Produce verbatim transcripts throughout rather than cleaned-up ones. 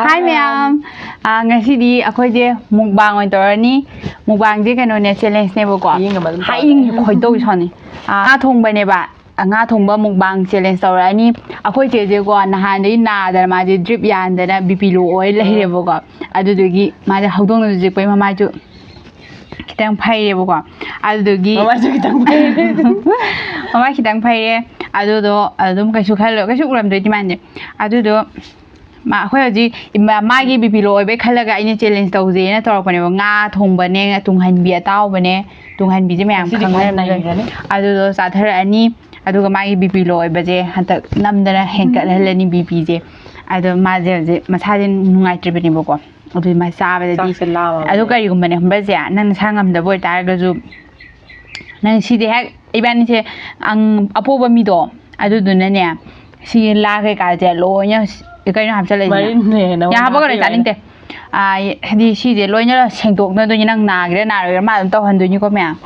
ꯍꯥꯏ ꯃꯌꯥꯝ꯫ ꯑꯥ, ꯉꯁꯤꯗꯤ ꯑꯩꯈꯣꯏꯁꯦ ꯃꯨꯛꯕꯥꯡ ꯑꯣꯏꯅ ꯇꯧꯔꯅꯤ꯫ ꯃꯨꯛꯕꯥꯡꯁꯦ ꯀꯩꯅꯣꯅꯦ, ꯆꯦꯂꯦꯟꯖꯅꯦꯕꯀꯣ꯫ ꯍꯌꯦꯡ ꯑꯃ ꯑꯗꯨꯝ ꯍꯌꯦꯡ ꯇꯧꯔꯅꯤ꯫ ꯈꯣꯏꯗꯧ ꯁꯥꯎꯅꯤ꯫ ꯑꯥ, ꯉꯥ ꯊꯣꯡꯕꯅꯦꯕ꯫ ꯉꯥ ꯊꯣꯡꯕ ꯃꯨꯛꯕꯥꯡ ꯆꯦꯂꯦꯟꯖ ꯇꯧꯔꯛꯑꯅꯤ꯫ ꯑꯩꯈꯣꯏ ꯆꯦꯁꯦꯀꯣ, ꯅꯍꯥꯟꯗꯒꯤ ꯅꯥꯗꯅ ꯃꯥꯁꯦ ꯗ꯭ꯔꯤꯞ ꯌꯥꯟꯗꯅ ꯕꯤ ꯄꯤ ꯂꯣ ꯑꯣꯏ ꯂꯩꯔꯦꯕꯀꯣ꯫ ꯑꯗꯨꯗꯨꯒꯤ ꯃꯥꯁꯦ ꯍꯧꯗꯣꯡꯅ ꯆꯤꯛꯄꯩ ꯃꯃꯥꯏꯁꯨ ꯈꯤꯇꯪ ꯐꯩꯔꯦꯕꯀꯣ꯫ ꯑꯗꯨꯗꯨꯒꯤ ꯃꯃꯥꯏꯁꯨ ꯈꯤꯇꯪ ꯐꯩꯔꯦ꯫ ꯃꯃꯥꯏ ꯈꯤꯇꯪ ꯐꯩꯔꯦ꯫ ꯑꯗꯨꯗꯣ ꯑꯗꯨꯝ ꯀꯩꯁꯨ ꯈꯜꯂꯣ, ꯀꯩꯁꯨ ꯎꯔꯝꯗꯣꯏꯗꯤ ꯃꯥꯟꯗꯦ꯫ ꯑꯗꯨꯗꯣ ꯃꯥ, ꯑꯩꯈꯣꯏ ꯍꯧꯖꯤꯛ ꯏꯃꯥ-, ꯃꯥꯒꯤ ꯕꯤ ꯄꯤ ꯂꯣ ꯑꯣꯏꯕꯩ ꯈꯜꯂꯒ ꯑꯩꯅ ꯆꯦꯂꯦꯟꯖ ꯇꯧꯁꯦꯅ ꯇꯧꯔꯛꯄꯅꯦꯕ꯫ ꯉꯥ ꯊꯣꯡꯕꯅꯦ, ꯇꯨꯡꯍꯟꯕꯤ ꯑꯇꯥꯎꯕꯅꯦ, ꯇꯨꯡꯍꯟꯕꯤꯁꯦ ꯃꯌꯥꯝ ꯉꯁꯤꯗꯤ ꯈꯔ ꯈꯪꯅꯕꯅꯦ꯫ ꯅꯩꯔꯅꯤ꯫ ꯑꯗꯨꯗꯣ ꯆꯥꯊꯔꯛꯑꯅꯤ, ꯑꯗꯨꯒ ꯃꯥꯒꯤ ꯕꯤ ꯄꯤ ꯂꯣ ꯑꯣꯏꯕꯁꯦ ꯍꯟꯗꯛ ꯅꯝꯗꯅ ꯍꯦꯟꯀꯠꯍꯜꯂꯅꯤ ꯕꯤ ꯄꯤꯁꯦ꯫ ꯑꯗꯣ ꯃꯥꯁꯦ ꯍꯧꯖꯤꯛ ꯃꯁꯥꯁꯦ ꯅꯨꯡꯉꯥꯏꯇ꯭ꯔꯤꯕꯅꯦꯕꯀꯣ꯫ ꯑꯗꯨ ꯃꯥ ꯆꯥꯕꯗꯗꯤ ꯆꯥꯛꯁꯦ ꯂꯥꯝꯃꯕꯅꯦ꯫ ꯑꯗꯨ ꯀꯔꯤꯒꯨꯝꯕꯅꯦ ꯈꯪꯕ꯭ꯔꯁꯦ, ꯅꯪ ꯅꯁꯥ ꯉꯝꯗꯕ ꯑꯣꯏꯇꯥꯔꯒꯁꯨ, ꯅꯪ ꯁꯤꯗꯤ ꯍꯦꯛ ꯏꯕꯥꯅꯤꯁꯦ, ꯑꯪ, ꯑꯄꯣꯕ ꯃꯤꯗꯣ, ꯑꯗꯨꯗꯨꯅꯅꯦ, ꯁꯤꯒꯤ ꯂꯥ ꯀꯩꯀꯥꯁꯦ ꯂꯣꯏꯅ ꯁ-, ꯀꯩꯅꯣ ꯍꯥꯞꯆꯜꯂꯛꯏꯗꯅ꯫ ꯃꯔꯤꯟꯅꯦ, ꯅꯉꯣꯟꯗ ꯌꯥꯝ ꯍꯥꯞꯄꯒꯅꯦ ꯍꯥꯞꯄꯤꯕ ꯆꯥꯅꯤꯡꯗꯦ꯫ ꯑꯩꯅ꯫ ꯑꯥ, ꯍꯥꯏꯗꯤ ꯁꯤꯁꯦ ꯂꯣꯏꯅ ꯁꯦꯡꯗꯣꯛꯅꯗꯣꯏꯅꯤ, ꯅꯪ ꯅꯥꯒꯦꯔꯥ ꯅꯥꯔꯣꯏꯒꯦꯔꯥ ꯃꯥ ꯑꯗꯨꯝ ꯇꯧꯍꯟꯗꯣꯏꯅꯤꯀꯣ ꯃꯌꯥꯝ꯫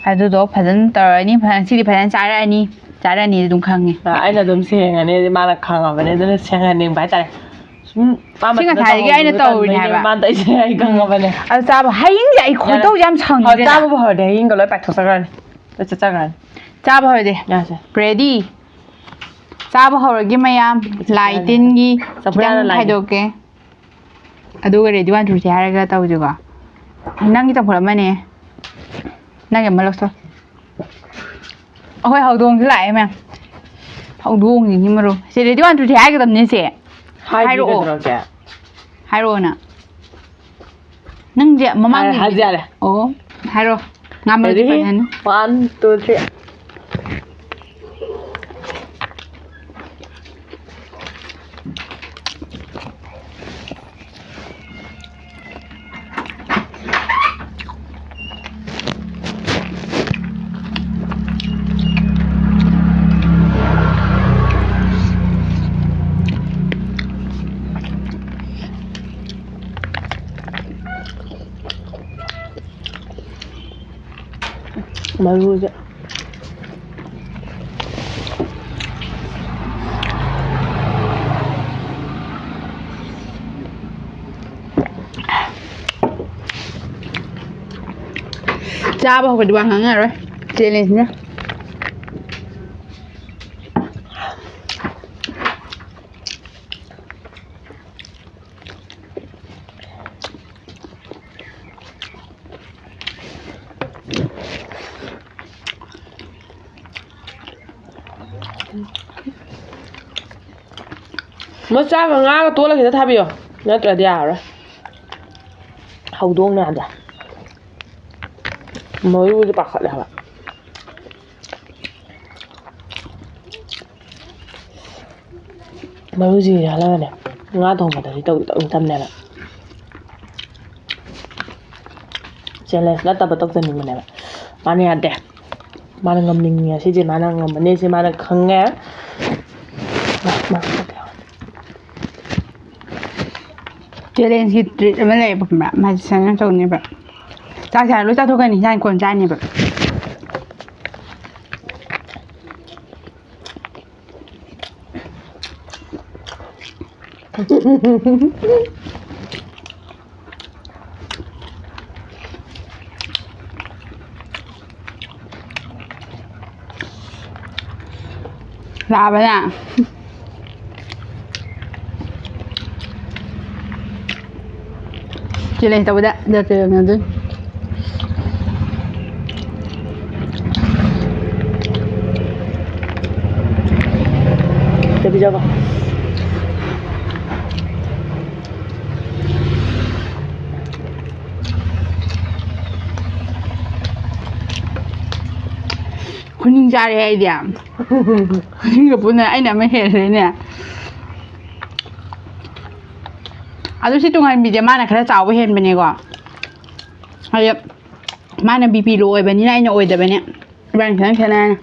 ꯑꯗꯨꯗꯣ ꯐꯖꯅ ꯇꯧꯔꯅꯤ, ꯐꯖꯅ, ꯁꯤꯗꯤ ꯐꯖꯅ ꯆꯥꯔꯛꯑꯅꯤ, ꯆꯥꯔꯛꯑꯅꯤ ꯑꯗꯨꯝ ꯈꯪꯉꯦ꯫ ꯑꯥ, ꯑꯩꯅ ꯑꯗꯨꯝ ꯁꯦꯡꯉꯅꯤ, ꯑꯗꯨꯗꯤ ꯃꯥꯅ ꯈꯪꯉꯕꯅꯦ, ꯑꯗꯨꯅ ꯁꯦꯡꯍꯟꯅꯤꯡꯕ ꯍꯥꯏꯇꯥꯔꯦ꯫ ꯁꯨꯝ ꯃꯥ ꯁꯤ ꯃꯊꯟꯇ ꯉꯁꯥꯏꯗꯒꯤ ꯑꯩꯅ ꯇꯧꯍꯧꯕꯗꯣ ꯇꯧꯔꯤꯅꯦ ꯇꯟꯕꯩꯅꯦ ꯍꯥꯏꯕ꯫ ꯃꯥꯅ ꯇꯧꯔꯤꯁꯦ ꯑꯩ ꯈꯪꯉꯕꯅꯦ꯫ ꯑꯗꯨ ꯆꯥꯕ, ꯍꯌꯦꯡꯁꯦ ꯑꯩ ꯌꯥꯔꯦ꯫ ꯈꯣꯏꯗꯧꯁꯦ ꯌꯥꯝ ꯁꯥꯎꯅꯤꯡꯗꯦ꯫ ꯍꯣꯏ, ꯆꯥꯕꯕꯨ ꯍꯧꯔꯗꯤ ꯍꯌꯦꯡꯒ ꯂꯣꯏ ꯄꯥꯏꯊꯣꯛꯆꯈ꯭ꯔꯅꯤ, ꯂꯣꯏ ꯆꯠꯆꯈ꯭ꯔꯅꯤ꯫ ꯆꯥꯕ ꯍꯧꯔꯗꯤ꯫ ꯌꯥꯁꯦ꯫ Ready? ꯆꯥꯕ ꯍꯧꯔꯒꯦ ꯃꯌꯥꯝ꯫ ꯂꯥꯏ ꯇꯤꯟꯒꯤ ꯆꯝꯐꯨꯠ ꯍꯥꯟꯅ ꯈꯤꯇꯪ ꯂꯥꯛꯑꯒꯦ꯫ ꯈꯥꯏꯗꯣꯛꯀꯦ꯫ ꯑꯗꯨꯒ ready one two three ꯍꯥꯏꯔꯒ ꯇꯧꯁꯤꯀꯣ꯫ ꯅꯪꯒꯤ ꯆꯝꯐꯨꯠ ꯑꯃꯅꯦ꯫ ꯅꯪꯒꯤ ꯑꯃ ꯂꯧꯁꯜꯂꯣ꯫ ꯑꯩꯈꯣꯏ ꯍꯧꯗꯣꯡꯁꯨ ꯂꯥꯛꯑꯦ ꯃꯌꯥꯝ꯫ ꯍꯧꯗꯣꯡꯁꯤꯡꯁꯤ ꯃꯔꯨ꯫ ꯁꯤ ready one two three ꯍꯥꯏꯒꯗꯕꯅꯤ ꯁꯦ꯫ ꯍꯥꯏꯗꯤ ꯍꯥꯏꯔꯛꯑꯣ꯫ ꯀꯩꯗꯧꯔꯒꯦ? ꯍꯥꯏꯔꯛꯑꯣꯅ꯫ ꯅꯪꯁꯦ ꯃꯃꯥꯡꯒꯤ ꯍꯥꯏ-, ꯍꯥꯏꯖꯔꯦ꯫ ꯑꯣ, ꯍꯥꯏꯔꯣ꯫ ꯉꯥꯝꯃꯗꯤ ready? ꯄꯥꯏꯍꯟ꯫ One, two, three꯫ ꯃꯔꯨꯁꯦ꯫ ꯆꯥꯕ ꯍꯧꯈ꯭ꯔꯗꯤ ꯋꯥ ꯉꯥꯡꯅꯔꯣꯏ꯫ ꯆꯦꯂꯦꯟꯖꯅ꯫ ꯃꯆꯥꯒ ꯉꯥꯒ ꯇꯣꯠꯂ ꯈꯤꯇ ꯊꯥꯕꯤꯌꯣ, ꯅꯠꯇ꯭ꯔꯗꯤ ꯌꯥꯔꯔꯣꯏ꯫ ꯍꯧꯗꯣꯡꯅ ꯌꯥꯗꯦ꯫ ꯃꯔꯨꯁꯦ ꯄꯥꯈꯠꯂꯦ ꯍꯥꯏꯕ꯫ ꯃꯔꯨꯁꯤꯡꯁꯦ ꯍꯜꯂꯒꯅꯦ, ꯉꯥ ꯊꯣꯡꯕꯗꯗꯤ ꯇꯧꯗꯤ ꯇꯧꯅꯤꯡꯗꯕꯅꯦꯕ꯫ ꯆꯦꯂꯦꯟꯖ ꯅꯠꯇꯕ ꯇꯧꯖꯅꯤꯡꯕꯅꯦꯕ꯫ ꯃꯥꯅ ꯌꯥꯗꯦ꯫ ꯃꯥꯅ ꯉꯝꯅꯤꯡꯉꯦ ꯁꯤꯁꯦ, ꯃꯥꯅ ꯉꯝꯃꯅꯤ ꯁꯤ ꯃꯥꯅ ꯈꯪꯉꯦ꯫ ꯃꯥ, ꯃꯥ, ꯆꯦꯂꯦꯟꯖꯀꯤ ꯇ꯭ꯔꯤꯠ ꯑꯃ ꯂꯩꯌꯦꯕ, ꯈꯪꯕ꯭ꯔꯥ? ꯃꯥꯁꯦ ꯁꯨꯃꯥꯏꯅ ꯇꯧꯅꯦꯕ꯫ ꯆꯥꯛꯁꯦ ꯍꯥꯟꯅ ꯂꯣꯏ ꯆꯥꯊꯣꯛꯀꯅꯤ, ꯏꯟꯖꯥꯡ ꯀꯣꯟꯅ ꯆꯥꯅꯦꯕ꯫ ꯂꯥꯛꯑꯕꯅ꯫ ꯆꯦꯂꯦꯟꯖ ꯇꯧꯕꯗ ꯗꯣꯛꯇꯔ ꯌꯧꯅꯗꯣꯏꯅꯤ꯫ ꯆꯠꯄꯤ ꯆꯠꯄ꯫ ꯈꯨꯅꯤꯡ ꯆꯥꯔꯦ ꯑꯩꯗꯤ꯫ ꯈꯨꯅꯤꯡꯒ ꯄꯨꯟꯅ ꯑꯩꯅ ꯑꯃ ꯍꯦꯜꯂꯦꯅꯦ꯫ ꯑꯗꯨ ꯁꯤ ꯇꯨꯡꯍꯟꯕꯤꯁꯦ ꯃꯥꯅ ꯈꯔ ꯆꯥꯎꯕ ꯍꯦꯟꯕꯅꯦꯀꯣ꯫ ꯍꯥꯏꯗꯤ ꯃꯥꯅ ꯕꯤ ꯄꯤ ꯂꯣ ꯑꯣꯏꯕꯅꯤꯅ ꯑꯩꯅ ꯑꯣꯏꯗꯕꯅꯦ꯫ ꯏꯕꯥꯅꯤ ꯈꯤꯇꯪ ꯈꯦꯠꯅꯔꯅꯤ꯫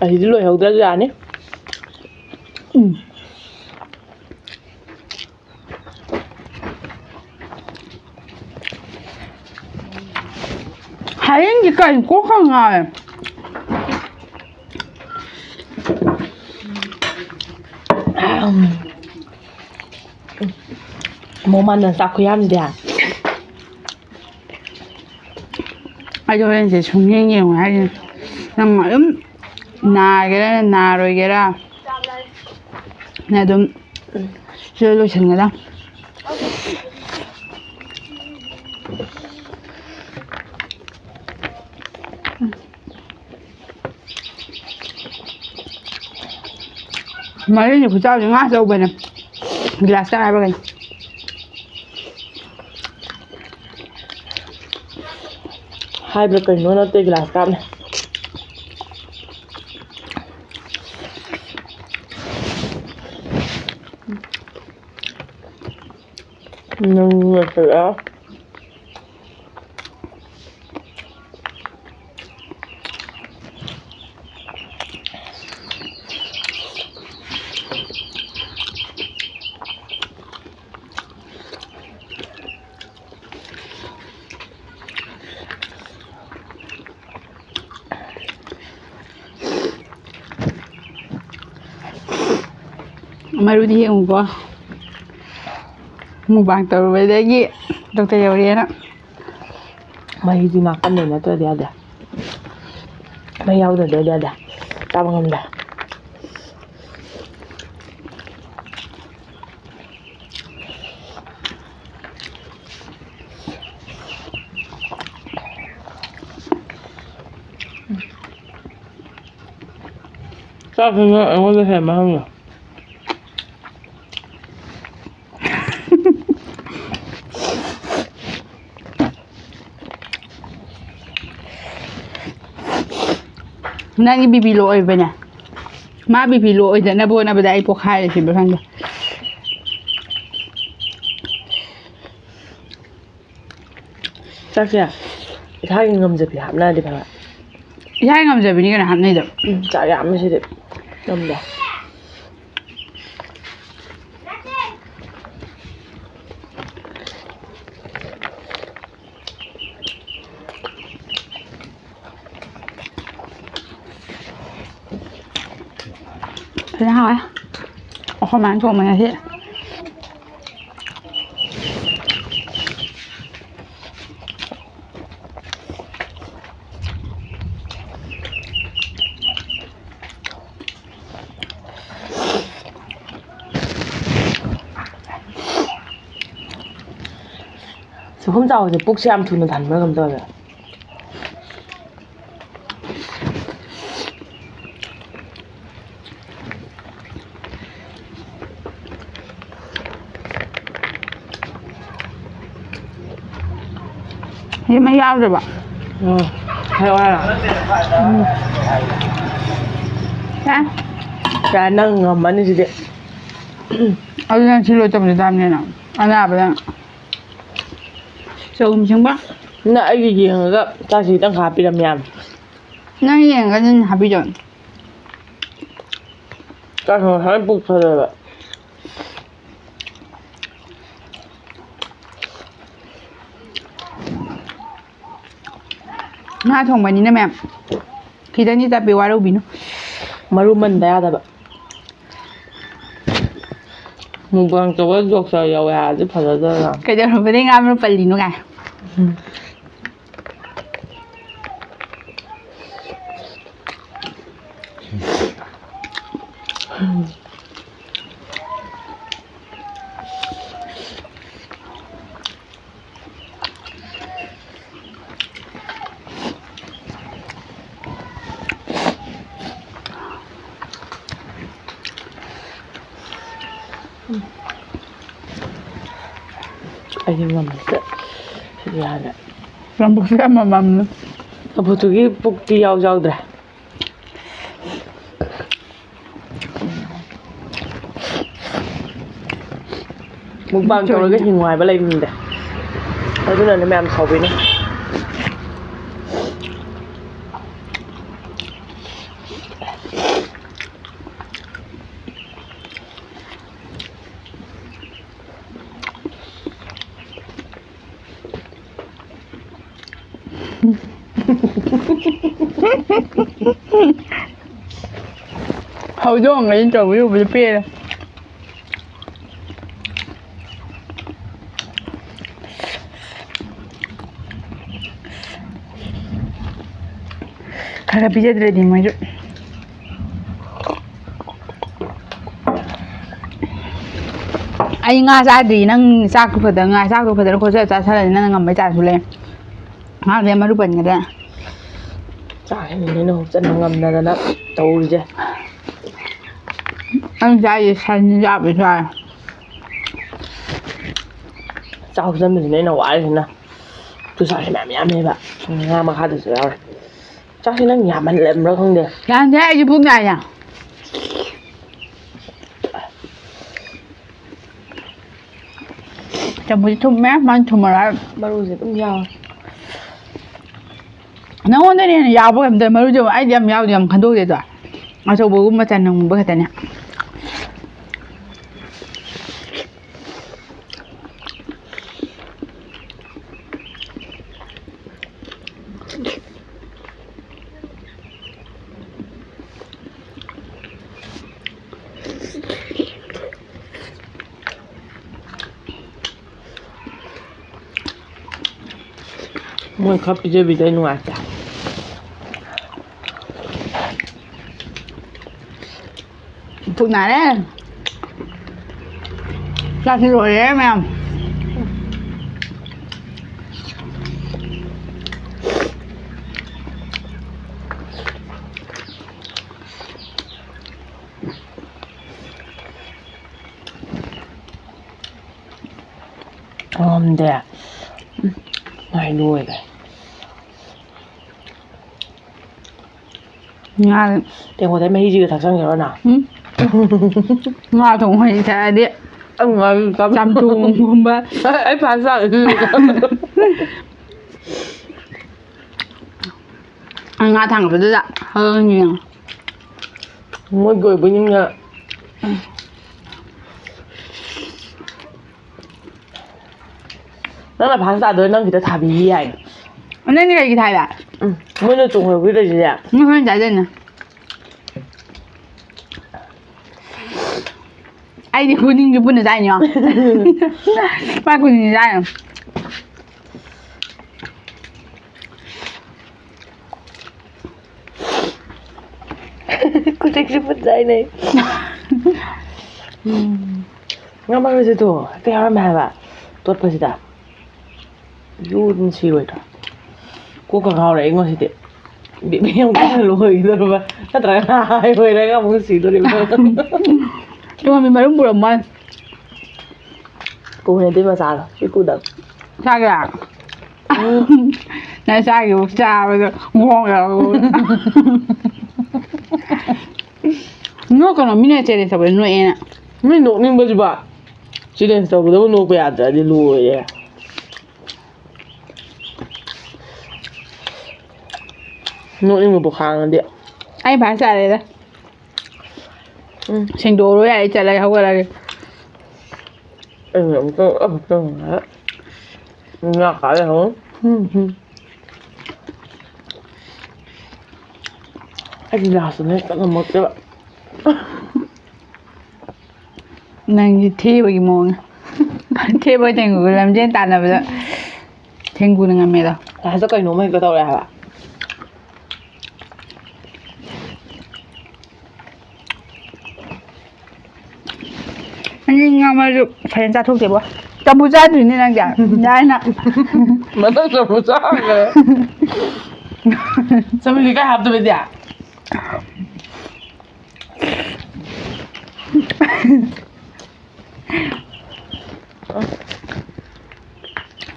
ꯑꯁꯤꯗꯤ ꯂꯣꯏꯍꯧꯗ꯭ꯔꯁꯨ ꯌꯥꯅꯤ꯫ ꯎꯝ꯫ ꯍꯌꯦꯡꯗꯤ ꯀꯩꯅꯣ ꯀꯣꯛꯀ ꯉꯥꯎꯋꯦ꯫ ꯃꯣꯃꯥꯟꯅ ꯆꯥꯛ ꯈꯨꯌꯥꯝꯗꯤ꯫ ꯑꯩꯗꯤ ꯍꯣꯔꯦꯟꯁꯦ ꯁꯨꯡꯌꯦꯡ ꯌꯦꯡꯉꯣꯏ ꯍꯥꯏꯁꯤꯅꯤ꯫ ꯅꯪ ꯑꯗꯨꯝ ꯅꯥꯒꯦꯔꯥ ꯅꯥꯔꯣꯏꯒꯦꯔꯥ, ꯅꯪ ꯑꯗꯨꯝ ꯁꯤꯗ ꯂꯣꯏꯁꯤꯟꯒꯗꯕ꯫ ꯃꯔꯤꯟꯒꯤ ꯈꯨꯆꯥꯎꯁꯦ ꯉꯥ ꯑꯆꯧꯕꯅꯦ꯫ ꯒꯤꯂꯥꯁ ꯀꯞ ꯍꯥꯏꯕ꯭ꯔꯥ ꯀꯩꯅꯣ? ꯍꯥꯏꯕ꯭ꯔꯥ ꯀꯩꯅꯣ ꯅꯠꯇꯦ, ꯒꯤꯂꯥꯁ ꯀꯞꯅꯦ꯫ ꯅꯪ ꯂꯣꯏꯁꯤꯜꯂꯛꯑꯣ꯫ ꯃꯔꯨꯗꯤ ꯌꯦꯡꯉꯨꯀꯣ꯫ Mukbang ꯇꯧꯔꯨꯕꯗꯒꯤ doctor ꯌꯧꯔꯦꯅ꯫ ꯃꯍꯤꯗꯤ ꯅꯥꯀꯟꯗꯩ ꯅꯠꯇ꯭ꯔꯗꯤ ꯌꯥꯗꯦ꯫ ꯃꯍꯤ ꯌꯥꯎꯗ꯭ꯔꯗꯤ ꯌꯥꯗꯦ꯫ ꯆꯥꯕ ꯉꯝꯗꯦ꯫ ꯆꯥꯛꯁꯤꯅ ꯑꯩꯉꯣꯟꯗ ꯍꯦꯟꯕ ꯍꯪꯉꯣ꯫ ꯅꯪꯒꯤ ꯕꯤ ꯄꯤ ꯂꯣ ꯑꯣꯏꯕꯅꯦ꯫ ꯃꯥ ꯕꯤ ꯄꯤ ꯂꯣ ꯑꯣꯏꯗꯅꯕ ꯍꯣꯠꯅꯕꯗ ꯑꯩ ꯄꯣꯛꯈꯥꯏꯔꯦ ꯁꯤꯕ ꯈꯪꯗꯦ꯫ ꯆꯥꯛꯁꯦ ꯏꯁꯥꯒꯤ ꯉꯝꯖꯕꯤ ꯍꯥꯞꯅꯔꯗꯤ ꯐꯕ꯫ ꯏꯁꯥꯒꯤ ꯉꯝꯖꯕꯤꯅꯤ ꯀꯩꯅꯣ ꯍꯥꯞꯅꯩꯗꯣ꯫ ꯎꯝ, ꯆꯥꯛ ꯌꯥꯝꯃꯦ ꯁꯤꯗꯤ꯫ ꯉꯝꯗꯦ꯫ ꯐꯖꯅ ꯍꯥꯎꯋꯦ꯫ ꯑꯩꯈꯣꯏ ꯃꯥꯅ ꯊꯣꯡꯕ ꯉꯁꯤ꯫ ꯃꯈꯨꯝ ꯆꯥꯎꯕꯁꯦ ꯄꯨꯛꯁꯦ ꯌꯥꯝ ꯊꯨꯅ ꯊꯟꯕ꯭ꯔꯥ ꯀꯩꯅꯣꯝ ꯇꯧꯋꯦ꯫ ꯁꯤ ꯃꯍꯤ ꯌꯥꯎꯗ꯭ꯔꯕ? ꯎꯝ꯫ ꯍꯥꯏꯔꯛꯑꯣ, ꯍꯥꯏꯔꯛꯑꯣ꯫ ꯎꯝ꯫ ꯌꯥꯔꯦ꯫ ꯌꯥꯔꯦ, ꯅꯪ ꯉꯝꯃꯅꯤ ꯁꯤꯗꯤ꯫ ꯑꯗꯨ ꯅꯪ ꯁꯤ ꯂꯣꯏ ꯇꯧꯕꯗꯤ ꯇꯥꯕꯅꯤꯅ꯫ ꯑꯅꯥꯕꯗ꯫ ꯆꯒꯨꯝ ꯁꯦꯝꯕ꯫ ꯅꯪ ꯑꯩꯒꯤ ꯌꯦꯡꯉꯒ ꯆꯥꯛꯁꯤ ꯈꯤꯇꯪ ꯍꯥꯞꯄꯤꯔꯝ ꯌꯥꯕꯅꯤ꯫ ꯅꯪ ꯌꯦꯡꯉꯒ ꯑꯗꯨꯝ ꯍꯥꯞꯄꯤꯔꯣ꯫ ꯆꯥꯛ ꯉꯁꯥꯏ ꯄꯨꯛ ꯊꯜꯂꯦꯕ꯫ ꯉꯥ ꯊꯣꯡꯕꯅꯤꯅ ꯃꯌꯥꯝ ꯈꯤꯇꯪꯗꯤ ꯇꯞꯄꯤ, ꯋꯥꯔꯧꯕꯤꯅꯨ꯫ ꯃꯔꯨ ꯃꯟꯗ ꯌꯥꯗꯕ꯫ ꯃꯨꯛꯕꯥꯡ ꯇꯧꯕ ꯗꯣꯛꯇꯔ ꯌꯧꯋꯦ ꯍꯥꯏꯔꯗꯤ ꯐꯖꯗꯣꯏꯔꯥ? ꯀꯩꯗꯧꯔꯕꯗꯩ ꯉꯥ ꯃꯔꯨ ꯄꯜꯂꯤꯅꯣ ꯀꯥꯏ? ꯎꯝ꯫ ꯑꯩꯗꯤ ꯉꯝꯗ꯭ꯔꯦ꯫ ꯁꯤꯗꯤ ꯌꯥꯔꯦ꯫ ꯆꯝꯐꯨꯠꯁꯦ ꯑꯃꯃꯝꯅꯤ꯫ ꯆꯝꯐꯨꯠꯇꯨꯒꯤ ꯄꯨꯛꯇꯤ ꯌꯥꯎ ꯌꯥꯎꯗ꯭ꯔꯦ꯫ ꯃꯨꯛꯕꯥꯡ ꯇꯧꯔꯒ ꯍꯤꯡꯉꯨ ꯍꯥꯏꯕ ꯂꯩꯕꯅꯤꯗ꯫ ꯑꯗꯨꯅꯅꯦ ꯃꯌꯥꯝ ꯁꯥꯎꯕꯤꯅꯦ꯫ ꯍꯧꯗꯣꯡꯈꯩꯅ ꯇꯧꯕꯤꯔꯨꯕꯗ ꯄꯦꯜꯂꯦ꯫ ꯈꯔ ꯈꯔ ꯄꯤꯖꯗ꯭ꯔꯗꯤ ꯃꯣꯏꯁꯨ꯫ ꯑꯩ ꯉꯥ ꯆꯥꯗ꯭ꯔꯤ, ꯅꯪ ꯆꯥꯛꯇꯣ ꯐꯖꯅ, ꯉꯥ ꯆꯥꯛꯇꯣ ꯐꯖꯅ ꯈꯣꯠꯆ ꯆꯥꯁꯜꯂꯗꯤ ꯅꯪꯅ ꯉꯝꯕꯩ ꯆꯥꯡꯁꯨ ꯂꯩ꯫ ꯉꯥꯗꯤ ꯃꯔꯨ ꯄꯟꯒꯗ꯭ꯔꯥ? ꯆꯥꯛ ꯍꯦꯟꯖꯥꯡꯅꯤꯅ ꯍꯣꯞꯆꯟꯕ ꯉꯝꯅꯗꯅ ꯇꯧꯔꯤꯁꯦ꯫ ꯅꯪ ꯆꯥꯏꯁꯦ ꯁꯟ ꯆꯥꯕꯩ ꯆꯥꯏ꯫ ꯆꯥꯛ ꯍꯣꯞꯆꯟꯕꯁꯤꯅꯦ ꯑꯩꯅ ꯋꯥꯔꯤꯁꯤꯅ꯫ ꯆꯨꯖꯥꯛꯁꯦ ꯃꯌꯥꯝ ꯌꯥꯝꯃꯦꯕ꯫ ꯉꯥ ꯃꯈꯥꯗꯁꯨ ꯌꯥꯎꯔꯦ꯫ ꯆꯥꯛꯁꯦ ꯅꯪ ꯌꯥꯝꯃꯜꯂꯝꯕ꯭ꯔꯥ ꯈꯪꯗꯦ꯫ ꯌꯥꯝꯗꯦ, ꯑꯩꯗꯤ ꯄꯨꯛ ꯅꯥꯏꯅ꯫ ꯆꯝꯐꯨꯠꯁꯦ ꯊꯨꯝꯃꯦ, ꯃꯥꯅ ꯊꯨꯝꯃꯔꯣꯏ ꯍꯥꯏꯕ꯫ ꯃꯔꯨꯁꯦ ꯑꯗꯨꯝ ꯌꯥꯎꯔꯦ꯫ ꯅꯪꯉꯣꯟꯗꯅ ꯍꯦꯟꯅ ꯌꯥꯎꯕ ꯀꯩꯝ ꯇꯧꯗꯦ, ꯃꯔꯨꯁꯦ ꯑꯩꯗꯤ ꯌꯥꯝ ꯌꯥꯎꯗꯦ, ꯌꯥꯝ ꯈꯟꯗꯣꯛꯇꯦꯗꯣ꯫ ꯑꯆꯧꯕꯒꯨꯝꯕ ꯆꯅꯝꯒꯨꯝꯕ ꯈꯛꯇꯅꯦ꯫ ꯃꯣꯏ ꯈꯔ ꯄꯤꯖꯕꯤꯗ ꯑꯩ ꯅꯨꯡꯉꯥꯏꯇꯦ꯫ ꯄꯨꯛ ꯅꯥꯔꯦ꯫ ꯆꯥꯛꯁꯤ ꯂꯣꯏꯔꯦ ꯃꯌꯥꯝ꯫ ꯉꯝꯗꯦ꯫ ꯎꯝ, ꯃꯥꯏ ꯂꯣꯏꯔꯦ꯫ ꯉꯥ ꯇꯦꯡꯀꯣꯠꯇꯩ ꯃꯍꯤꯁꯤꯒ ꯊꯛꯆꯟꯈ꯭ꯔꯣ ꯅꯪ? ꯎꯝ꯫ ꯉꯥ ꯊꯣꯡꯕ ꯃꯍꯤ ꯊꯛꯑꯗꯤ ꯑꯩ ꯉꯥꯔꯤ ꯆꯥꯕ ꯆꯝꯊꯣꯡꯒꯨꯝꯕ꯫ ꯑꯩ ꯐꯥꯁ ꯇꯥꯔꯦ꯫ ꯉꯥ ꯊꯥꯡꯒꯠꯄꯗꯨꯗ ꯍꯣꯔꯦꯟ ꯌꯦꯡꯉꯣ꯫ ꯃꯣꯏꯒꯤ ꯑꯣꯏꯕ ꯅꯤꯡꯅ꯫ ꯅꯪꯅ ꯐꯥꯁ ꯇꯥꯗꯣꯏ, ꯅꯪ ꯈꯤꯇ ꯊꯥꯕꯤꯈꯤ ꯌꯥꯏ꯫ ꯅꯪꯗꯤ ꯀꯩꯒꯤ ꯊꯥꯏꯕ? ꯎꯝ, ꯃꯣꯏꯅ ꯆꯣꯡꯍꯧꯈꯤꯗꯣꯏꯁꯤꯗꯤ꯫ ꯅꯪ ꯍꯣꯔꯦꯟ ꯆꯥꯖꯅꯤ꯫ ꯑꯩꯗꯤ ꯈꯨꯅꯤꯡꯁꯨ ꯄꯨꯟꯅ ꯆꯥꯏꯅꯤ, ꯌꯦꯡꯉꯣ꯫ ꯃꯥ ꯈꯨꯅꯤꯡꯁꯨ ꯆꯥꯏꯅꯤ꯫ ꯈꯨꯅꯤꯡꯁꯨ ꯄꯨꯟꯅ ꯆꯥꯏꯅꯦ꯫ ꯎꯝ꯫ ꯉꯝꯃꯔꯣꯏꯁꯦ ꯇꯨ꯫ ꯍꯦꯛꯇ ꯌꯥꯎꯔꯝꯃꯦ ꯍꯥꯏꯕ꯫ ꯇꯣꯠꯄꯁꯤꯗ꯫ ꯌꯨ ꯑꯗꯨꯝ ꯁꯤꯔꯣꯏꯗ꯭ꯔꯥ? ꯀꯣꯛꯀ ꯉꯥꯎꯔꯦ ꯑꯩꯉꯣꯟꯁꯤꯗꯤ꯫ ꯕꯤꯕꯤ ꯑꯃꯨꯛ ꯀꯟꯅ ꯂꯣꯏꯒꯗꯧꯔꯕ? ꯅꯠꯇ꯭ꯔꯒꯅ ꯍꯥꯏꯔꯣꯏꯔꯒ ꯑꯃꯨꯛ ꯁꯤꯗꯣꯔꯤꯕ? ꯇꯨꯝꯍꯟꯕꯤ ꯃꯔꯨꯝ ꯄꯨꯔꯝꯃꯣꯏ꯫ ꯄꯨꯕꯅꯦ ꯑꯗꯨꯏ ꯃꯆꯥꯗꯣ꯫ ꯄꯤꯛꯀꯨꯗ꯫ ꯆꯥꯒꯦꯔꯥ? ꯎꯝ꯫ ꯅꯪ ꯆꯥꯒꯦꯕꯨ ꯆꯥꯕꯗꯣ ꯉꯣꯡ ꯉꯣꯡ꯫ ꯅꯣꯛꯀꯅꯣ, ꯃꯤꯅ challenge ꯇꯧꯕꯗ ꯅꯣꯛꯑꯦꯅ꯫ ꯃꯤ ꯅꯣꯛꯅꯤꯡꯕꯁꯤꯕ꯫ Challenge ꯇꯧꯕꯗꯕꯨ ꯅꯣꯛꯄ ꯌꯥꯗ꯭ꯔꯗꯤ ꯂꯣꯏꯔꯦ꯫ ꯅꯣꯛꯅꯤꯡꯕꯕꯨ ꯈꯥꯡꯉꯗꯤ꯫ ꯑꯩ ꯐꯥꯔꯁ ꯇꯥꯔꯦꯗ꯫ ꯎꯝ꯫ ꯁꯦꯡꯗꯣꯛꯑꯔꯣꯏ ꯌꯥꯔꯦ, ꯑꯩ ꯆꯠꯂꯒꯦ, ꯍꯧꯒꯠꯂꯒꯦ꯫ ꯑꯩꯅ ꯑꯃꯨꯛꯇꯪ ꯑꯃꯨꯛꯇꯪ ꯉꯥꯏꯍꯥꯛ ꯉꯥ ꯈꯥ ꯂꯩꯍꯧ꯫ ꯎꯝ, ꯎꯝ꯫ ꯑꯩꯗꯤ ꯂꯥꯁꯇꯅ ꯍꯦꯛꯇ ꯉꯝꯃꯛꯇꯦꯕ꯫ ꯅꯪꯒꯤ ꯊꯦꯕꯒꯤ ꯃꯑꯣꯡꯅꯦ꯫ ꯊꯦꯕꯒ ꯊꯦꯡꯒꯨꯒ ꯂꯝꯖꯦꯟ ꯇꯥꯟꯅꯕꯗ ꯊꯦꯡꯒꯨꯅ ꯉꯝꯃꯦꯗꯣ꯫ ꯂꯥꯁꯇ ꯀꯩꯅꯣꯝꯃ ꯍꯦꯛꯇ ꯇꯧꯔꯦ ꯍꯥꯏꯕ꯫ ꯅꯪꯗꯤ ꯉꯥ ꯃꯔꯨ ꯐꯖꯅ ꯆꯥꯊꯣꯛꯇꯦꯕꯣ꯫ ꯆꯝꯐꯨꯠ ꯆꯥꯗ꯭ꯔꯤꯅꯦ ꯅꯪꯗꯤ꯫ ꯌꯥꯏꯅ꯫ ꯃꯊꯪ ꯆꯝꯐꯨꯠ ꯆꯥꯈ꯭ꯔꯦ꯫ ꯆꯝꯐꯨꯠꯁꯦ ꯀꯥꯏ ꯍꯥꯞꯇꯣꯏꯕ ꯑꯗꯨꯗꯤ?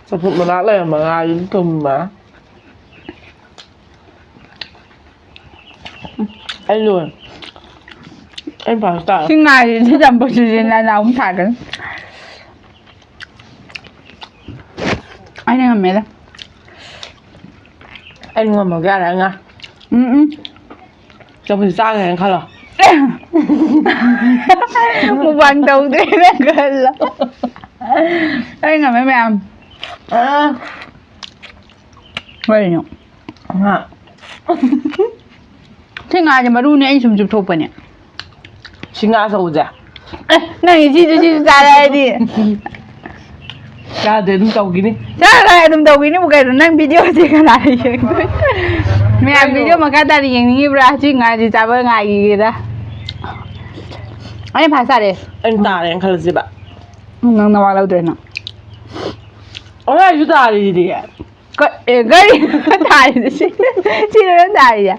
ꯆꯝꯐꯨꯠ ꯃꯅꯥ ꯂꯩꯔꯝꯃ ꯉꯥꯏꯗꯨꯅ ꯊꯨꯝꯃ꯫ ꯑꯩ ꯂꯣꯏꯔꯦ꯫ ꯑꯩ ꯐꯥꯔꯁ ꯇꯥꯔꯦ꯫ ꯁꯤ ꯉꯥꯏꯔꯤꯁꯤ ꯆꯝꯐꯨꯠꯁꯤꯗꯤ ꯅꯅꯥꯎ ꯑꯃꯨꯛ ꯊꯥꯒꯅꯤ꯫ ꯑꯩꯅ ꯉꯝꯃꯦꯗ꯫ ꯑꯩ ꯉꯝꯃꯒꯦ ꯌꯥꯔꯦ, ꯉꯥ꯫ ꯎꯝ, ꯎꯝ꯫ ꯆꯝꯐꯨꯠꯁꯤ ꯆꯥꯈ꯭ꯔꯦꯅ ꯈꯜꯂꯣ꯫ Mukbang ꯇꯧꯗ꯭ꯔꯦꯅ ꯈꯜꯂꯣ꯫ ꯑꯩ ꯉꯝꯃꯦ ꯃꯌꯥꯝ꯫ ꯑꯥ꯫ ꯀꯩꯅꯣ? ꯉꯥ꯫ ꯁꯤ ꯉꯥꯁꯦ ꯃꯔꯨꯅꯦ, ꯑꯩꯅ ꯁꯨꯝ ꯆꯨꯞꯊꯣꯛꯄꯅꯦ꯫ ꯁꯤ ꯉꯥ ꯑꯆꯧꯕꯁꯦ꯫ ꯑꯦ, ꯅꯪꯒꯤ ꯁꯤꯁꯨ, ꯁꯤꯁꯨ ꯆꯥꯔꯦ ꯍꯥꯏꯗꯤ꯫ ꯆꯥꯗꯦ, ꯑꯗꯨꯝ ꯇꯧꯈꯤꯅꯤ꯫ ꯆꯥꯔꯣꯏ, ꯑꯗꯨꯝ ꯇꯧꯈꯤꯅꯤꯕꯨ ꯀꯩꯅꯣ? ꯅꯪ videoꯁꯦ ꯀꯅꯥꯅ ꯌꯦꯡꯗꯣꯏ? ꯃꯌꯥꯝ ꯀꯩꯅꯣ? Video ꯃꯈꯥ ꯇꯥꯅ ꯌꯦꯡꯅꯤꯡꯉꯤꯕ꯭ꯔꯥ? ꯁꯤ ꯉꯥꯁꯦ ꯆꯥꯕ ꯉꯥꯏꯈꯤꯒꯦꯗ꯫ ꯑꯩꯅ ꯐꯥꯔꯁ ꯇꯥꯔꯦ꯫ ꯑꯩꯅ ꯇꯥꯔꯦꯅ ꯈꯜꯂꯁꯤꯕ꯫ ꯅꯪ ꯅꯋꯥ ꯂꯧꯗ꯭ꯔꯦ ꯅꯪ꯫ ꯑꯣꯔꯥꯏꯁꯨ ꯇꯥꯔꯤꯁꯤꯗꯤ꯫ ꯀ-, ꯑꯦ, ꯒꯥꯔꯤ ꯇꯥꯔꯤꯗꯨ ꯁꯤ, ꯁꯤ ꯂꯣꯏꯅ ꯇꯥꯔꯤꯁꯦ꯫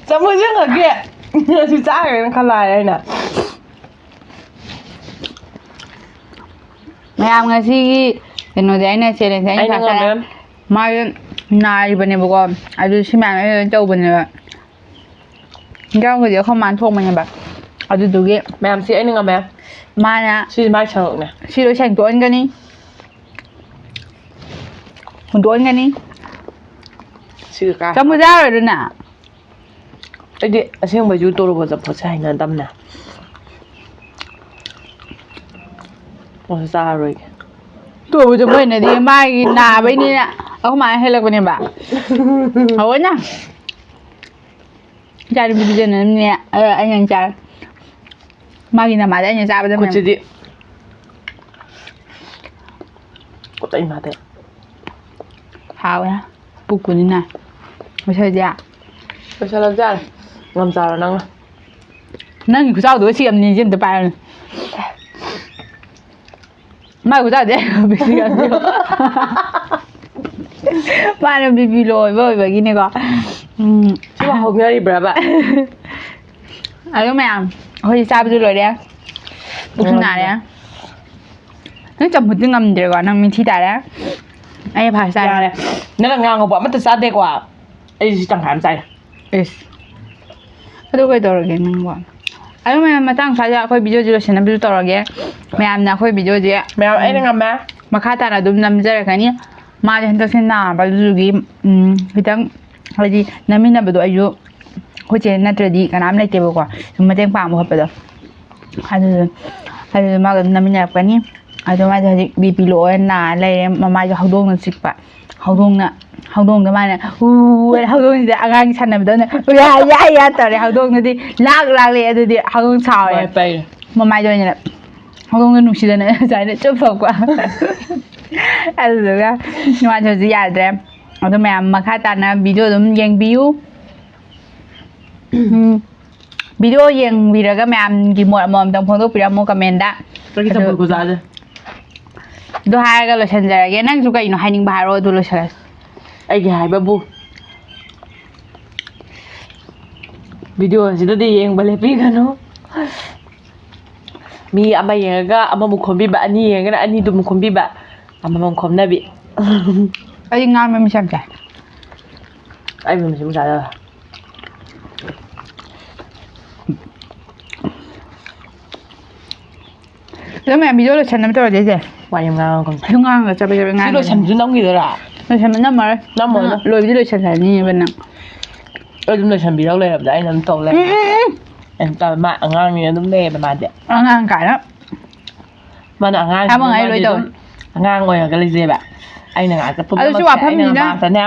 ꯆꯥꯃꯨꯛ ꯌꯦꯡꯉꯒꯦ꯫ ꯁꯤ ꯆꯥꯈ꯭ꯔꯦꯅ ꯈꯜꯂꯣ ꯍꯥꯏꯔꯦ ꯑꯩꯅ꯫ ꯃꯌꯥꯝ ꯉꯁꯤꯒꯤ ꯀꯩꯅꯣꯗꯤ ꯑꯩꯅ challenge ꯑꯩꯅ ꯑꯩꯅ ꯁꯥ-, ꯁꯥ-, ꯉꯝꯃꯦ꯫ ꯃꯥꯁꯨ ꯅꯥꯔꯤꯕꯅꯦꯕꯀꯣ꯫ ꯑꯗꯨ ꯁꯤ ꯃꯌꯥꯝ ꯑꯩꯅ ꯂꯣꯏꯅ ꯇꯧꯕꯅꯦꯕ꯫ ꯏꯟꯖꯥꯡꯕꯨꯗꯤ ꯑꯩꯈꯣꯏ ꯃꯥꯅ ꯊꯣꯡꯕꯅꯦꯕ꯫ ꯑꯗꯨꯗꯨꯒꯤ ꯃꯌꯥꯝꯁꯤ ꯑꯩꯅ ꯉꯝꯃꯦ꯫ ꯃꯥꯅ ꯁꯤꯁꯦ ꯃꯥꯏ ꯁꯔꯨꯛꯅꯦ꯫ ꯁꯤ ꯂꯣꯏ ꯁꯦꯡꯗꯣꯛꯍꯟꯒꯅꯤ꯫ ꯍꯨꯟꯗꯣꯛꯍꯟꯒꯅꯤ꯫ ꯁꯤꯒ ꯀꯥꯏ? ꯆꯥꯃꯨꯛ ꯆꯥꯔꯣꯏꯗ꯭ꯔꯣ ꯅꯪ? ꯑꯩꯗꯤ ꯑꯁꯦꯡꯕꯩꯁꯨ ꯇꯣꯔꯣꯕꯣꯠ ꯆꯝꯐꯨꯠꯁꯦ ꯍꯩꯅꯗꯕꯅꯦ꯫ ꯑꯣ, ꯆꯥꯔꯔꯣꯏꯒꯦ꯫ ꯇꯣꯔꯣꯕꯣꯠ ꯆꯝꯐꯨꯠ ꯍꯩꯅꯗꯦ, ꯃꯥꯒꯤ ꯅꯥꯕꯩꯅꯤꯅ ꯑꯩꯈꯣꯏ ꯃꯥꯅ ꯍꯦꯜꯂꯛꯄꯅꯦꯕ꯫ ꯊꯑꯣꯏꯅ꯫ ꯏꯆꯥꯅꯨꯄꯤ ꯄꯤꯖꯅꯕꯅꯦ, ꯑ, ꯑꯩꯅ ꯑꯣꯏꯅ ꯆꯥꯔꯦ꯫ ꯃꯥꯒꯤ ꯅꯃꯥꯗ ꯑꯩꯅ ꯆꯥꯕꯗ ꯃꯌꯥꯝ꯫ ꯈꯨꯠꯁꯤꯗꯤ꯫ ꯈꯨꯠꯇ ꯏꯃꯥꯗ꯫ ꯍꯥꯎꯋꯦ꯫ ꯄꯨꯛꯄꯨꯗꯤ ꯅꯥꯏ꯫ ꯉꯁꯥꯏꯗꯤ꯫ ꯂꯣꯏꯁꯜꯂꯁꯦ ꯌꯥꯔꯦ꯫ ꯉꯝꯖꯔꯣ ꯅꯪꯅ꯫ ꯅꯪꯒꯤ ꯈꯨꯆꯥꯎꯗꯨꯒ ꯁꯤ ꯑꯃꯅꯤꯁꯦ ꯑꯝꯇ ꯄꯥꯏꯔꯣꯅꯦ꯫ ꯃꯥꯏ ꯈꯨꯆꯥꯎꯗꯤ ꯑꯩ ꯕꯤꯄꯤ ꯀꯥꯞꯄꯤꯌꯣ꯫ ꯃꯥꯅ ꯕꯤꯄꯤ ꯂꯣ ꯑꯣꯏꯕ ꯑꯣꯏꯕꯒꯤꯅꯦꯀꯣ꯫ ꯎꯝ꯫ ꯁꯤꯕꯨ ꯍꯧꯅꯔꯤꯕ꯭ꯔꯕ? ꯑꯗꯨ ꯃꯌꯥꯝ, ꯑꯩꯈꯣꯏꯗꯤ ꯆꯥꯕꯁꯨ ꯂꯣꯏꯔꯦ꯫ ꯄꯨꯛꯁꯨ ꯅꯥꯔꯦ꯫ ꯅꯪ ꯆꯝꯐꯨꯠꯇꯤ ꯉꯝꯗ꯭ꯔꯦꯀꯣ, ꯅꯪ ꯃꯤꯊꯤ ꯇꯥꯔꯦ꯫ ꯑꯩ ꯐꯥꯔꯁ ꯇꯥꯔꯦ꯫ ꯌꯥꯔꯦ꯫ ꯅꯪꯅ ꯉꯥꯡꯉꯧꯕ ꯑꯃꯠꯇ ꯆꯥꯗꯦꯀꯣ꯫ ꯑꯩ ꯁꯤ ꯇꯪꯈꯥꯏ ꯑꯃ ꯆꯥꯏ꯫ ꯏꯁ꯫ ꯑꯗꯨ ꯀꯩꯗꯧꯔꯒꯦ ꯅꯪꯕꯣ? ꯑꯗꯨ ꯃꯌꯥꯝ, ꯃꯇꯥꯡ ꯁ꯭ꯋꯥꯏꯗ ꯑꯩꯈꯣꯏ video ꯁꯦ ꯂꯣꯏꯁꯤꯟꯅꯕꯁꯨ ꯇꯧꯔꯒꯦ꯫ ꯃꯌꯥꯝꯅ ꯑꯩꯈꯣꯏ video ꯁꯦ, ꯃꯌꯥꯝ ꯑꯩꯅ ꯎꯝ, ꯉꯝꯃꯦ꯫ ꯃꯈꯥ ꯇꯥꯅ ꯑꯗꯨꯝ ꯅꯝꯖꯔꯛꯀꯅꯤ꯫ ꯃꯥꯁꯦ ꯍꯟꯗꯛꯁꯦ ꯅꯥꯕ, ꯑꯗꯨꯗꯨꯒꯤ, ꯎꯝ, ꯈꯤꯇꯪ ꯍꯥꯏꯗꯤ ꯅꯝꯃꯤꯟꯅꯕꯗꯣ ꯑꯩꯁꯨ ꯑꯩꯈꯣꯏ ꯆꯦ ꯅꯠꯇ꯭ꯔꯗꯤ ꯀꯅꯥꯝ ꯂꯩꯇꯦꯕꯀꯣ꯫ ꯁꯨꯝ ꯃꯇꯦꯡ ꯄꯥꯡꯕ ꯈꯣꯠꯄꯗꯣ꯫ ꯑꯗꯨꯗꯨ, ꯑꯗꯨꯗꯨ ꯃꯥꯒ ꯑꯗꯨꯝ ꯅꯝꯃꯤꯟꯅꯔꯛꯀꯅꯤ꯫ ꯑꯗꯣ ꯃꯥꯁꯦ ꯍꯧꯖꯤꯛ ꯕꯤꯄꯤ ꯂꯣ ꯑꯣꯏꯔ ꯅꯥꯔ ꯂꯩꯔꯦ꯫ ꯃꯃꯥꯏꯁꯨ ꯍꯧꯗꯣꯡꯅ ꯆꯤꯛꯄ꯫ ꯍꯧꯗꯣꯡꯅ, ꯍꯧꯗꯣꯡꯗ ꯃꯥꯅ ꯎ ꯍꯥꯏꯅ, ꯍꯧꯗꯣꯡꯁꯤꯗ ꯑꯉꯥꯡ ꯁꯥꯟꯅꯕꯗꯧꯅ ꯎ ꯌꯥ, ꯌꯥ, ꯌꯥ ꯇꯧꯔꯦ꯫ ꯍꯧꯗꯣꯡꯗꯨꯗꯤ ꯂꯥꯛ ꯂꯥꯛꯂꯦ꯫ ꯑꯗꯨꯗꯤ ꯍꯧꯗꯣꯡ ꯁꯥꯎꯔꯦ꯫ ꯃꯥꯏ ꯄꯩꯔꯦ꯫ ꯃꯃꯥꯏꯗ ꯑꯣꯏꯅ ꯍꯧꯗꯣꯡꯗꯣ ꯅꯨꯡꯁꯤꯗꯅ ꯁꯨꯃꯥꯏꯅ ꯆꯨꯞꯊꯣꯛꯄ꯫ ꯑꯗꯨꯗꯨꯒ ꯃꯥꯁꯦ ꯍꯧꯖꯤꯛ ꯌꯥꯗ꯭ꯔꯦ꯫ ꯑꯗꯣ ꯃꯌꯥꯝ ꯃꯈꯥ ꯇꯥꯅ video ꯑꯗꯨꯝ ꯌꯦꯡꯕꯤꯌꯨ꯫ ꯎꯝ꯫ Video ꯌꯦꯡꯕꯤꯔꯒ ꯃꯌꯥꯝꯒꯤ ꯃꯣꯠ ꯑꯃꯃꯝꯇꯪ ꯐꯣꯡꯗꯣꯛꯄꯤꯔꯝꯃꯣ comment ꯇ꯫ ꯑꯩꯒꯤ ꯑꯗꯨ ꯆꯝꯐꯨꯠ ꯈꯨꯆꯥꯁꯦ꯫ ꯑꯗꯨ ꯍꯥꯏꯔꯒ ꯂꯣꯏꯁꯤꯟꯖꯔꯒꯦ꯫ ꯅꯪꯁꯨ ꯀꯩꯅꯣ ꯍꯥꯏꯅꯤꯡꯕ ꯍꯥꯏꯔꯣ, ꯑꯗꯨ ꯂꯣꯏꯁꯤꯜꯂꯁꯤ꯫ ꯑꯩꯒꯤ ꯍꯥꯏꯕꯕꯨ, ꯚꯤꯗꯤꯑꯣ ꯑꯁꯤꯗꯗꯤ ꯌꯦꯡꯕ ꯂꯦꯞꯄꯤꯒꯅꯨ꯫ ꯃꯤ ꯑꯃ ꯌꯦꯡꯉꯒ ꯑꯃꯃꯨꯛ ꯈꯣꯝꯕꯤꯕ, ꯑꯅꯤ ꯌꯦꯡꯉꯒꯅ ꯑꯅꯤꯗꯨꯃꯨꯛ ꯈꯣꯝꯕꯤꯕ, ꯑꯃꯃꯝ ꯈꯣꯝꯅꯕꯤ꯫ ꯑꯩ ꯉꯥ ꯃꯃꯤ ꯆꯝ ꯆꯥꯏ꯫ ꯑꯩ ꯃꯃꯤ ꯆꯝ ꯆꯥꯏ꯫ ꯑꯗꯣ ꯃꯌꯥꯝ ꯚꯤꯗꯤꯑꯣ ꯂꯣꯏꯁꯟꯅꯕ ꯇꯧꯔꯁꯦ ꯑꯩꯁꯦ꯫ ꯋꯥꯔꯤ ꯌꯥꯝ ꯉꯥꯡꯉꯛꯀꯅꯨ꯫ ꯑꯩꯁꯨ ꯉꯥꯡꯉꯒ ꯆꯠꯄ ꯆꯠꯄ ꯁꯤ ꯉꯥꯡꯉꯦ꯫ ꯂꯣꯏꯁꯟꯕꯁꯨ ꯅꯝꯈꯤꯗꯣꯏꯔꯥ? ꯂꯣꯏꯁꯟꯕ ꯅꯝꯃꯔꯣꯏ꯫ ꯅꯝꯃꯣꯏꯗ꯫ ꯅꯪ ꯂꯣꯏꯕꯗꯤ ꯂꯣꯏꯁꯜꯂꯅꯤꯕ ꯅꯪ꯫ ꯑꯩ ꯑꯗꯨꯝ ꯂꯣꯏꯁꯟꯕꯤꯔꯧ ꯂꯩꯔꯕꯗ ꯑꯩꯅ ꯑꯗꯨꯝ ꯇꯧ ꯂꯩꯔꯦ꯫ ꯎꯝ, ꯎꯝ, ꯎꯝ꯫ ꯑꯩꯅ ꯇꯧ-, ꯃꯥ ꯑꯉꯥꯡꯅꯤꯅ ꯑꯗꯨꯝ ꯂꯩꯌꯦꯕ ꯃꯥꯗꯤ꯫ ꯑꯉꯥꯡ ꯀꯥꯏꯅ꯫ ꯃꯥꯅ ꯑꯉꯥꯡ ꯊꯥꯕ ꯉꯥꯏ ꯃꯥꯗꯤ ꯂꯣꯏ ꯑꯗꯨꯝ ꯇꯧꯋꯦ꯫ ꯑꯉꯥꯡ ꯑꯣꯏꯔꯒ ꯂꯩꯖꯩꯕ꯫ ꯑꯩꯅ ꯉꯥꯛꯇ ꯑꯗꯨꯁꯨ ꯄꯨꯝꯅꯃꯛꯁꯦ ꯑꯩꯅ ꯋꯥꯐꯝꯅꯤꯅ꯫ ꯉꯥꯛꯇꯅꯦ꯫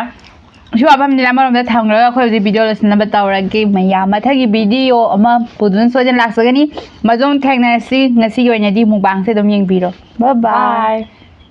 ꯁꯤ ꯋꯥꯐꯝꯅꯤꯅ ꯑꯃꯔꯣꯝꯗ ꯊꯝꯈ꯭ꯔꯒ ꯑꯩꯈꯣꯏ ꯍꯧꯖꯤꯛ ꯚꯤꯗꯤꯑꯣ ꯂꯣꯏꯁꯤꯟꯅꯕ ꯇꯧꯔꯒꯦ꯫ ꯃꯌꯥꯝ ꯃꯊꯪꯒꯤ ꯚꯤꯗꯤꯑꯣ ꯑꯃ ꯄꯨꯗꯨꯅ ꯁꯣꯏꯗꯅ ꯂꯥꯛꯆꯒꯅꯤ꯫ ꯃꯇꯨꯡ ꯊꯦꯡꯅꯔꯁꯤ꯫ ꯉꯁꯤꯒꯤ ꯑꯣꯏꯅꯗꯤ ꯃꯨꯛꯕꯥꯡꯁꯦ ꯑꯗꯨꯝ ꯌꯦꯡꯕꯤꯔꯣ꯫ Bye bye꯫ Bye꯫